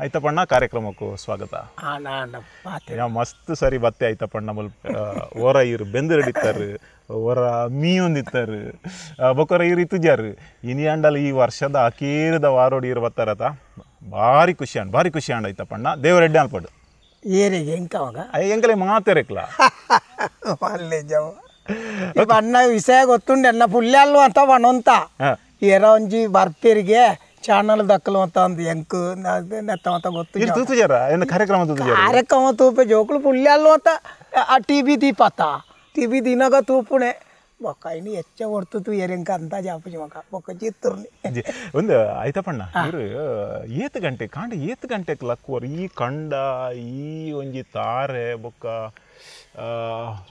ಐತಪಣ್ಣ ಕಾರ್ಯಕ್ರಮಕ್ಕೂ ಸ್ವಾಗತ. ಮಸ್ತ್ ಸರಿ ಬತ್ತೆ ಐತಪಣ್ಣ ಮುಲ್ಪ ಓರ ಇರು ಬೆಂದಿರಡಿತ್ತಾರೆ, ಓರ ಮೀಯೊಂದಿತ್ತಾರೆ, ಬೊಕೊರ ಇರು ಇತ್ತುಜಾರು. ಇನಿ ಅಂಡಲ ಈ ವರ್ಷದ ಅಕೀರದ ವಾರೋಡಿ ಇರು ಬತ್ತಾರತ ಭಾರಿ ಖುಷಿ ಅಂಡ್ ಭಾರಿ ಖುಷಿ ಅಂಡ್ ಐತಪಣ್ಣ. ದೇವರೆಡ್ಡಿ ಅನ್ಪಡು ಏರಿಗೆ ಎಂಕವಾಗ ಎಂಕಲೆ ಮಾತೆರೆಕ್ಲ ಅಲ್ಲೇ ಜವ ಅಣ್ಣ ವಿಷಯ ಗೊತ್ತುಂಡು ಎನ್ನ ಪುಲ್ಯಲ್ಲು ಅಂತ ಬಣ್ಣಂತ ಏರ ಒಂಜಿ ಬರ್ಪೇರಿಗೆ ಚಾನಲ್ ದಕ್ಕಲು ಅಂತ ಒಂದು ಎಂಕು ನೆತ್ತ ಗೊತ್ತು ಕಾರ್ಯಕ್ರಮ ಕಾರ್ಯಕ್ರಮ ತೂಪೆ ಜೋಕುಲು ಪುಲ್ಯಲ್ಲು ಅಂತ ಆ ಟಿ ವಿ ದೀಪತ್ತ ಟಿ ವಿ ದಿನಗ ತೂಪುಣೆ ಬೊಕ್ಕ ಇನ್ನು ಹೆಚ್ಚ ಹೊಡ್ತು ಎರೆಂಕ ಅಂತ ಜಾಪುಜಿ ಮಗ ಬೊಕ್ಕ ಚಿತ್ತೂರ್ನಿ ಒಂದು ಆಯ್ತಪಣ್ಣ. ಇವರು ಏತ್ ಗಂಟೆ ಕಾಂಡ ಏತ್ ಗಂಟೆಗೆ ಲಕ್ಕುವರು ಈ ಕಂಡ ಈ ಒಂಜಿ ತಾರೆ ಬೊಕ್ಕ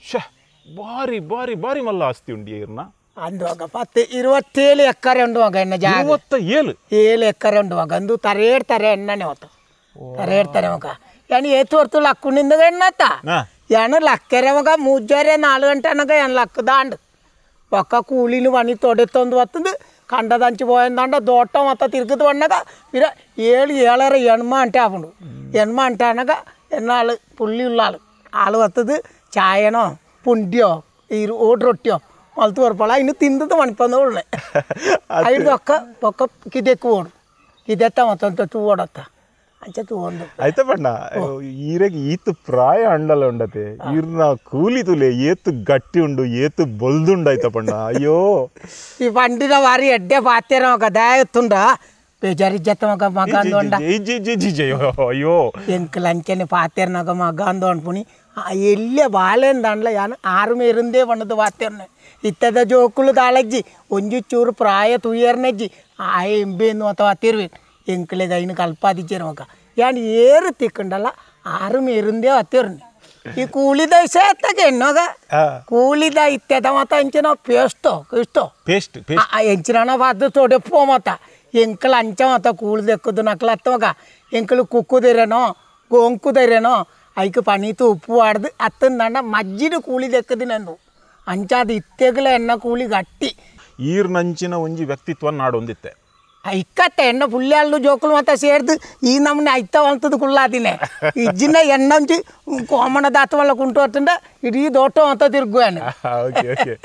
ಶ ಭಾರಿ ಭಾರಿ ಭಾರಿ ಮಲ್ಲ ಆಸ್ತಿ ಉಂಡಿ ಇರ್ನ ಅಂದುವಾಗ ಪತ್ತೆ 27 ಎಕರೆ ಉಂಡುವಾಗ ಎನ್ನ ಜಾಗ 27 7 ಎಕರೆ ಉಂಡುವಾಗ ಅಂದು ತರೇಡ್ತಾರೆ ಎಣ್ಣನೆ ಹೊತ್ತು ತರೇಡ್ತಾರೆ ಮಗ ಯಾನು ಏತು ಹೊರ್ತು ಲಕ್ಕುನಿಂದ ಎಣ್ಣತ್ತ ಯಾನು ಲಕ್ಕೆರೆ ಮಗ ಮೂಜಾರೆ 4 ಗಂಟೆ అనగా ಎನ್ ಲಕ್ಕ ದಾಂಡು ಪಕ್ಕ ಕೂಲಿನ ಪಣಿ ತೊಡೆತ್ತೊಂದು ಬತ್ತದು ಕಂಡದಂಚು పోయిందంట దోటం అంతా తిరుగుతూ ఉండగా మీరు 7 7.5 ఎణమ అంటే ఆపుండు ఎణమ అంటే అనగా ఎన్నాళ్ళు పుల్లి ఉల్లాలు ఆలు వస్తుంది ಚಾಯನೋ ಪುಂಡಿಯೋ ಈ ಓಟ್ ರೊಟ್ಟಿಯೋ ಮಲ್ತು ಬರ್ಪಳ ಇನ್ನು ತಿಂದದ್ದು ಮಣಿಪಂದ ಒಳ್ಳೆ ಐದು ಒಕ್ಕ ಒಕ್ಕ ಕಿದೆಕ್ಕು ಓಡು ಕಿದೆತ್ತ ಮತ್ತೊಂದು ತೂ ಓಡತ್ತ ಅಂಚೆ ತೂ ಒಂದು ಆಯ್ತಪಣ್ಣ. ಈರೆಗೆ ಈತು ಪ್ರಾಯ ಅಂಡಲ ಉಂಡತೆ ಇರ್ನ ಕೂಲಿ ತುಲೆ ಏತು ಗಟ್ಟಿ ಉಂಡು ಏತು ಬೊಲ್ದುಂಡು ಆಯ್ತಪಣ್ಣ. ಅಯ್ಯೋ ಈ ಬಂಡಿನ ವಾರಿ ಎಡ್ಡೆ ಪಾತೇರ ಮಗ ದಾಯತ್ತುಂಡ ಬೇಜಾರಿಜ್ಜತ್ತ ಮಗ ಮಗ ಅಂದೊಂಡ ಅಯ್ಯೋ ಎಂಕಲ್ ಅಂಚನೆ ಪಾತೇರ್ನಾಗ ಮಗ ಅಂದು ಅನ್ಪುಣಿ ಎಲ್ಲಿಯ ಬಾಳೆನ್ ದಾಂಡ್ಲ ಯಾನು ಆರು ಮೇರಿಂದೇ ಬಣ್ಣದ ವಾತೇರ್ನೆ ಇತ್ತದ ಜೋಕುಲು ದಾಳಜ್ಜಿ ಒಂಜಿ ಚೂರು ಪ್ರಾಯ ತುಯ್ಯರ್ನೆಜ್ಜಿ ಆ ಎಂಬೇನು ಅಂತ ವಾತಿರ್ವಿ ಎಂಕಲೆಗ ಐನು ಕಲ್ಪಾದಿಚ್ಚೇರು ಮಗ ಯಾನು ಏರು ತಿಕ್ಕಂಡಲ್ಲ ಆರು ಮೇರಿಂದೇ ವಾತಿರ್ನಿ ಈ ಕೂಲಿದ ವಿಷಯ ಎನ್ನೋಗ ಕೂಲಿದ ಇತ್ತದ ಮತ್ತ ಅಂಚಿನ ಪೇಸ್ಟೋ ಇಷ್ಟೋ ಪೇಸ್ಟ್ ಎಂಚಿನ ಬಾದು ತೊಡೆಪ್ಪೋ ಮತ್ತ ಎಂಕಲ್ ಅಂಚ ಮತ್ತ ಕೂಲಿದ ಎಕ್ಕದು ನಕಲ ಅತ್ತವಾಗ ಎಂಕಲು ಕುಕ್ಕುದಿರೇನೋ ಗೊಂಕುದಿರೇನೋ ಐಕ್ ಪನೀತು ಉಪ್ಪು ಆಡ್ದು ಅತ್ತಂದಂಡ ಮಜ್ಜಿನ ಕೂಲಿ ದೆಕ್ಕದಿನಂದು ಅಂಚಾದ ಇತ್ತೆಗಲ ಎಣ್ಣ ಕೂಲಿ ಗಟ್ಟಿ ಈರ್ನಂಚಿನ ಒಂಜಿ ವ್ಯಕ್ತಿತ್ವ ನಾಡೊಂದಿತ್ತೆ ಇಕ್ಕತ್ತೆ ಎಣ್ಣ ಪುಲ್ಯಾళ్ళు ಜೋಕುಲು ಮತ್ತ ಸೇರ್ದು ಈ ನಮ್ಮನೆ ಐತ ಕುಳ್ಳಾದಿನೇ ಇಜ್ಜಿನ ಎಣ್ಣಂಚಿ ಕೋಮಣ ದಾತವಲ್ಲ ಕುಂಟು ಹೊತ್ತಂಡ ಇಡೀ ದೋಟ ಅಂತ ತಿರುಗುವಾನೆ. Okay okay.